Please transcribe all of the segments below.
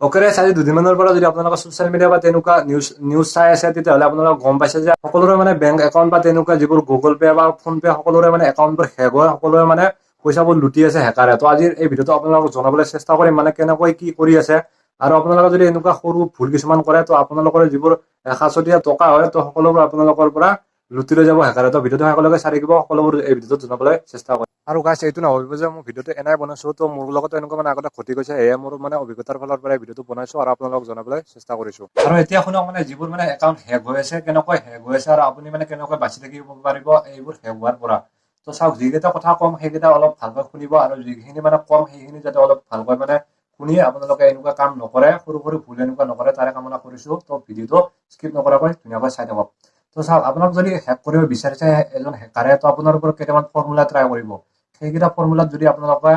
Okay গাইছ, আজি দুদিনমানৰ পৰা যদি আপোনালোকে ছ'চিয়েল মিডিয়া বা তেনেকুৱা নিউজ নিউজ চাই আছে, তেতিয়াহ'লে আপোনালোকে গম পাইছে যে সকলোৰে মানে বেংক একাউণ্ট বা তেনেকুৱা যিবোৰ গুগল পে' বা ফোন পে', সকলোৰে মানে একাউণ্টবোৰ হেক হয়, সকলোৰে মানে পইচাবোৰ লুটি আছে হেকাৰে। তো আজিৰ এই ভিডিঅ'টো আপোনালোকক জনাবলৈ চেষ্টা কৰিম মানে কেনেকৈ কি কৰি আছে আৰু আপোনালোকে যদি এনেকুৱা সৰু ভুল কিছুমান কৰে, তো আপোনালোকৰ যিবোৰ সাঁচতীয়া টকা হয়, তো সকলোবোৰ আপোনালোকৰ পৰা লুটি লৈ যাব হেকাৰে। তো ভিডিঅ'টো সকলোকে চাই থাকিব, সকলোবোৰ এই ভিডিঅ'টোত জনাবলৈ চেষ্টা কৰিম। আৰু গাইছ, এইটো নাভাবিব যে মই ভিডিঅ'টো এনাই বনাইছো। তো মোৰ লগতো এনেকুৱা মানে আগতে ঘটি গৈছে, সেয়ে মোৰ মানে অভিজ্ঞতাৰ ফালৰ পৰা ভিডিঅ'টো বনাইছো আৰু আপোনালোকক জনাবলৈ চেষ্টা কৰিছো। আৰু এতিয়া শুনক, মানে যিবোৰ মানে একাউণ্ট হেক হৈ আছে, কেনেকৈ হেক হৈ আছে আৰু আপুনি মানে কেনেকৈ বাচি থাকিব পাৰিব এইবোৰ হেক হোৱাৰ পৰা। তো চাওক, যিকেইটা কথা ক'ম সেইকেইটা অলপ ভালকৈ শুনিব আৰু যিখিনি মানে ক'ম সেইখিনি যাতে অলপ ভালকৈ মানে শুনি আপোনালোকে এনেকুৱা কাম নকৰে, সৰু সৰু ভুল এনেকুৱা নকৰে, তাৰে কামনা কৰিছো। তো ভিডিঅ'টো স্কিপ নকৰাকৈ ধুনীয়াকৈ চাই থাকক। তো চাওক, আপোনাক যদি হেক কৰিব বিচাৰিছে এজন হেকাৰে, তো আপোনাৰ ওপৰত কেইটামান ফৰ্মুলা ট্ৰাই কৰিব। সেইকেইটা ফৰ্মুলাত যদি আপোনালোকে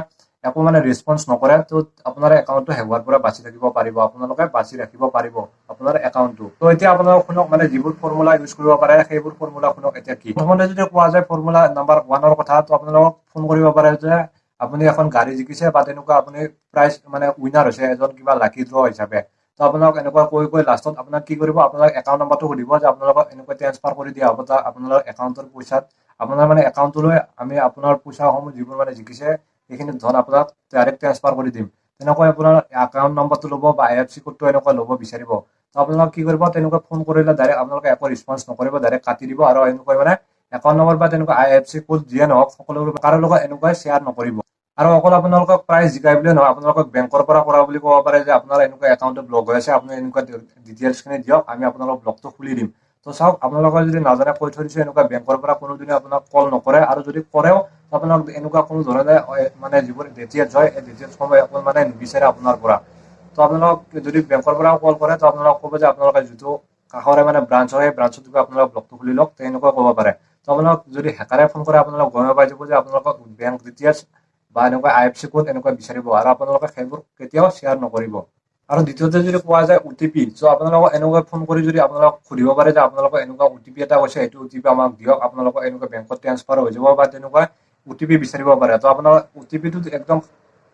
একো মানে ৰেচপন্স নকৰে, তো আপোনাৰ একাউণ্টটো হেক হোৱাৰ পৰা বাচি থাকিব পাৰিব, আপোনালোকে বাচি ৰাখিব পাৰিব আপোনাৰ একাউণ্টটো। তো এতিয়া আপোনালোক শুনক, মানে যিবোৰ ফৰ্মুলা ইউজ কৰিব পাৰে সেইবোৰ ফৰ্মুলা শুনক এতিয়া কি। প্ৰথমতে যদি কোৱা যায় ফৰ্মুলা নাম্বাৰ 1ৰ কথা, তো আপোনালোকক ফোন কৰিব পাৰে যে আপুনি এখন গাড়ী জিকিছে বা তেনেকুৱা আপুনি প্ৰাইজ মানে উইনাৰ হৈছে এজন কিবা লাকি ড্ৰ হিচাপে। তো আপোনাক এনেকুৱা কৈ কৈ লাষ্টত আপোনাক কি কৰিব? আপোনাক একাউণ্ট নাম্বাৰটো সুধিব যে আপোনালোকক এনেকুৱা ট্ৰেন্সফাৰ কৰি দিয়া হ'ব তাৰ আপোনালোকৰ একাউণ্টৰ পইচাত, আপোনাৰ মানে একাউণ্টটোলৈ আমি আপোনাৰ পইচাসমূহ যিবোৰ মানে জিকিছে সেইখিনি ধন আপোনাক ডাইৰেক্ট ট্ৰেন্সফাৰ কৰি দিম। তেনেকৈ আপোনাৰ একাউণ্ট নম্বৰটো ল'ব বা আইএফচি কোডটো এনেকুৱা ল'ব বিচাৰিব। তো আপোনালোক কি কৰিব? তেনেকুৱা ফোন কৰিলে ডাইৰেক্ট আপোনালোকে একো ৰেচপন্স নকৰিব, ডাইৰেক্ট কাটি দিব। আৰু এনেকৈ মানে একাউণ্ট নম্বৰ বা তেনেকুৱা আইএফচি কোড যিয়ে নহওক, সকলোবোৰ কাৰো লগত এনেকুৱাই শ্বেয়াৰ নকৰিব। আৰু অকল আপোনালোকক প্ৰাইজ জিকাই বুলিয়ে নহয়, আপোনালোকক বেংকৰ পৰা কৰা বুলি ক'ব পাৰে যে আপোনাৰ এনেকুৱা একাউণ্টটো ব্লক হৈ আছে, আপুনি এনেকুৱা ডিটেইলছখিনি দিয়ক, আমি আপোনালোকৰ ব্লকটো খুলি দিম। তো চাওক, আপোনালোকে যদি নাজানে কৈ থৈ দিছো, এনেকুৱা বেংকৰ পৰা কোনোদিনে আপোনাক কল নকৰে। আৰু যদি কৰেও, আপোনাক এনেকুৱা কোনো ধৰণে মানে যিবোৰ ডিটেইলছ হয়, এই ডিটেইলছসমূহ একো মানে নিবিচাৰে আপোনাৰ পৰা। তো আপোনালোক যদি বেংকৰ পৰাও কল কৰে, তো আপোনালোক ক'ব যে আপোনালোকে যিটো কাষৰে মানে ব্ৰাঞ্চ হয়, সেই ব্ৰাঞ্চত গৈ আপোনালোক ব্লকটো খুলি লওক, তেনেকুৱা ক'ব পাৰে। তো আপোনালোক যদি হেকাৰে ফোন কৰে, আপোনালোক গমে পাই যাব যে আপোনালোকক বেংক ডিটেইলছ বা এনেকুৱা আইএফচি কোড এনেকুৱা বিচাৰিব আৰু আপোনালোকে সেইবোৰ কেতিয়াও শ্বেয়াৰ নকৰিব। আৰু দ্বিতীয়তে যদি কোৱা যায় অ'টিপি, চ' আপোনালোকক এনেকুৱা ফোন কৰি যদি আপোনালোকক সুধিব পাৰে যে আপোনালোকৰ এনেকুৱা অ'টিপি এটা কৈছে, সেইটো অ'টিপি আমাক দিয়ক, আপোনালোকৰ এনেকুৱা বেংকত ট্ৰেন্সফাৰ হৈ যাব বা তেনেকুৱা অ'টিপি বিচাৰিব পাৰে। তো আপোনাৰ অ'টিপিটো একদম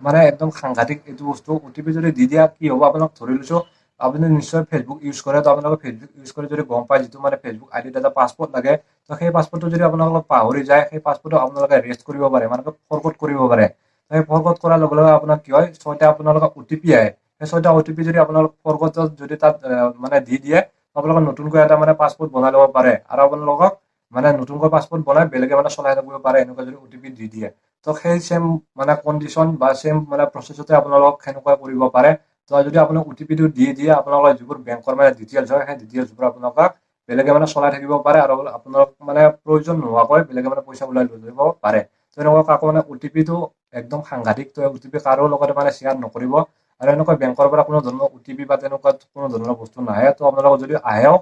মানে একদম সাংঘাতিক এইটো বস্তু। অ'টিপি যদি দি দিয়া, কি হ'ব? আপোনাক ধৰি লৈছো আপুনি নিশ্চয় ফেচবুক ইউজ কৰে। তো আপোনালোকে ফেচবুক ইউজ কৰি যদি গম পায়, যিটো মানে ফেচবুক আইডিত এটা পাছৱৰ্ড লাগে, তো সেই পাছৱৰ্ডটো যদি আপোনালোকে পাহৰি যায়, সেই পাছৱৰ্ডটো আপোনালোকে ৰিছেট কৰিব পাৰে, মানে ফৰগট কৰিব পাৰে। সেই ফৰগট কৰাৰ লগে লগে আপোনাৰ কি হয়? ছয়টা আপোনালোকৰ অ'টিপি আহে। সেই ছয়টা অ'টিপি যদি আপোনালোক ফৰগটত যদি তাত মানে দি দিয়ে, আপোনালোকে নতুনকৈ এটা মানে পাছৱৰ্ড বনাই ল'ব পাৰে আৰু আপোনালোকক মানে নতুনকৈ পাছৱৰ্ড বনাই বেলেগে মানে চলাই থাকিব পাৰে, এনেকুৱা যদি অ'টিপি দি দিয়ে। তো সেই চেম মানে কণ্ডিশ্যন বা চেম মানে প্ৰচেছতে আপোনালোকক সেনেকুৱা কৰিব পাৰে। তো যদি আপোনাক অ'টিপিটো দি দিয়ে, আপোনালোকৰ যিবোৰ বেংকৰ মানে ডিটেইলছ হয়, সেই ডিটেইলছবোৰ আপোনালোকক বেলেগে মানে চলাই থাকিব পাৰে আৰু আপোনালোক মানে প্ৰয়োজন নোহোৱাকৈ বেলেগে মানে পইচা ওলাই লৈ যাব পাৰে। তেনেকুৱা কাকো মানে অ'টিপিটো একদম সাংঘাতিক। তো অ'টিপি কাৰো লগতে মানে শ্বেয়াৰ নকৰিব। আৰু এনেকুৱা বেংকৰ পৰা কোনো ধৰণৰ অ'টিপি বা তেনেকুৱা কোনো ধৰণৰ বস্তু নাহে। তো আপোনালোকৰ যদি আহেও,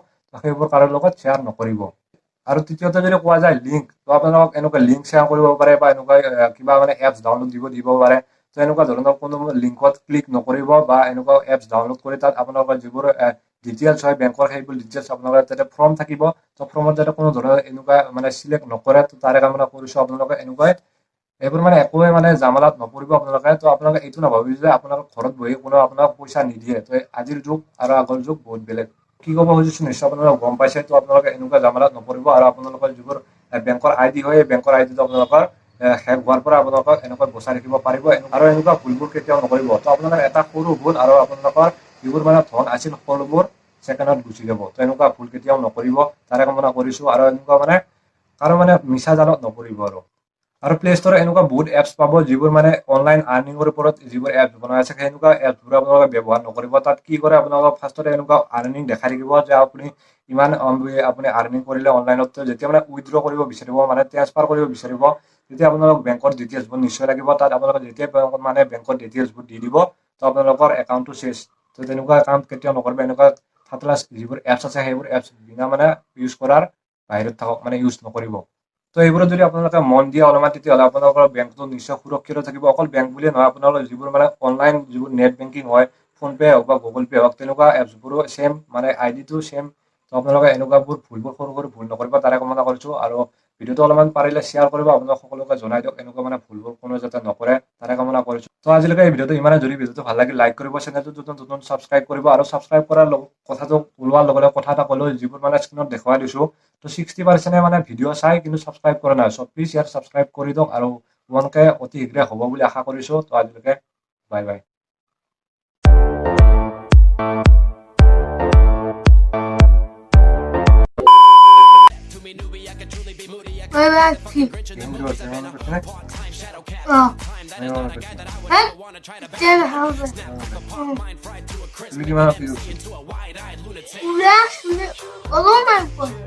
সেইবোৰ কাৰো লগত শ্বেয়াৰ নকৰিব। আৰু তৃতীয়তে যদি কোৱা যায় লিংক, তো আপোনালোকক এনেকুৱা লিংক শ্বেয়াৰ কৰিব পাৰে বা এনেকুৱা কিবা মানে এপছ ডাউনলোড দিব দিব পাৰে। তো এনেকুৱা ধৰণৰ কোনো লিংকত ক্লিক নকৰিব বা এনেকুৱা এপছ ডাউনলোড কৰি তাত আপোনালোকৰ যিবোৰ ডিটেইলছ হয় বেংকৰ, সেইবোৰ ডিটেইলছ আপোনালোকৰ তাতে ফৰ্ম থাকিব। তো ফৰ্মত যাতে কোনো ধৰণৰ এনেকুৱা মানে চিলেক্ট নকৰে, তো তাৰে কামনা কৰিছোঁ। আপোনালোকে এনেকুৱাই এইবোৰ মানে একোৱে মানে জামালাত নপৰিব আপোনালোকে। তো আপোনালোকে এইটো নাভাবিব যে আপোনালোক ঘৰত বহি কোনো আপোনাক পইচা নিদিয়ে। তো আজিৰ যুগ আৰু আগৰ যুগ বহুত বেলেগ। কি ক'ব খুজিছোঁ নিশ্চয় আপোনালোকে গম পাইছে। তো আপোনালোকে এনেকুৱা জামালাত নপৰিব আৰু আপোনালোকৰ যিবোৰ বেংকৰ আইডি হয়, এই বেংকৰ আইডিটো আপোনালোকৰ হেক হোৱাৰ পৰা আপোনালোকক এনেকৈ বচাই ৰাখিব পাৰিব আৰু এনেকুৱা ভুলবোৰ কেতিয়াও নকৰিব। তো আপোনালোকৰ এটা সৰু ভুল আৰু আপোনালোকৰ যিবোৰ মানে ধন আছিল, সকলোবোৰ ছেকেণ্ডত গুচি যাব। তো এনেকুৱা ভুল কেতিয়াও নকৰিব, তাৰে কামনা কৰিছোঁ। আৰু এনেকুৱা মানে কাৰো মানে মিছা জালত নপৰিব। আৰু আৰু প্লে ষ্ট'ৰত এনেকুৱা বহুত এপছ পাব, যিবোৰ মানে অনলাইন আৰ্নিঙৰ ওপৰত যিবোৰ এপছ বনাই আছে, সেনেকুৱা এপছবোৰ আপোনালোকে ব্যৱহাৰ নকৰিব। তাত কি কৰে? আপোনালোকক ফাৰ্ষ্টতে এনেকুৱা আৰ্নিং দেখাই থাকিব যে আপুনি ইমান আপুনি আৰ্নিং কৰিলে অনলাইনত। যেতিয়া মানে উইড্ৰ কৰিব বিচাৰিব, মানে ট্ৰেন্সফাৰ কৰিব বিচাৰিব, তেতিয়া আপোনালোক বেংকৰ ডিটেইলছবোৰ নিশ্চয় লাগিব। তাত আপোনালোকে যেতিয়া মানে বেংকৰ ডিটেইলছবোৰ দি দিব, তো আপোনালোকৰ একাউণ্টটো চেছ। তো তেনেকুৱা কাম কেতিয়াও নকৰিব। এনেকুৱা ফাটলা যিবোৰ এপছ আছে, সেইবোৰ এপছ বিনা মানে ইউজ কৰাৰ বাহিৰত থাকক, মানে ইউজ নকৰিব। তো এইবোৰত যদি আপোনালোকে মন দিয়ে অলপমান, তেতিয়াহ'লে আপোনালোকৰ বেংকটো নিশ্চয় সুৰক্ষিত থাকিব। অকল বেংক বুলিয়ে নহয়, আপোনালোকৰ যিবোৰ মানে অনলাইন যিবোৰ নেট বেংকিং হয়, ফোনপে হওক বা গুগল পে' হওক, তেনেকুৱা এপছবোৰো ছেম মানে আইডিটো ছেম। তো আপোনালোকে এনেকুৱাবোৰ ভুলবোৰ, সৰু সৰু ভুল নকৰিব, তাৰে কামনা কৰিছোঁ। আৰু ভিডিঅ'টো অলপমান পাৰিলে শ্বেয়াৰ কৰিব, আপোনালোক সকলোকে জনাই দিয়ক, এনেকুৱা মানে ভুলবোৰ কোনো যাতে নকৰে তাৰে কামনা কৰিছোঁ। তো আজিলৈকে এই ভিডিঅ'টো ইমানে। যদি ভিডিঅ'টো ভাল লাগিল, লাইক কৰিব, চেনেলটো নতুন নতুন ছাবস্ক্ৰাইব কৰিব। আৰু ছাবস্ক্ৰাইব কৰাৰ লগত কথাটো ওলোৱাৰ লগে লগে কথা এটা ক'লোঁ, যিবোৰ মানে স্ক্ৰীণত দেখুৱাই দিছোঁ, তো 60%-এ মানে ভিডিঅ' চাই কিন্তু ছাবস্ক্ৰাইব কৰা নাই। চ' প্লিজ ইয়াৰ ছাবস্ক্ৰাইব কৰি দিয়ক আৰু 1K অতি শীঘ্ৰে হ'ব বুলি আশা কৰিছোঁ। তো আজিলৈকে বাই বাই। Bye bye. অঁ। হে, এতিয়া হ'ব। তুমি কিমান পুৰা চুলি অলপমান ওপৰত।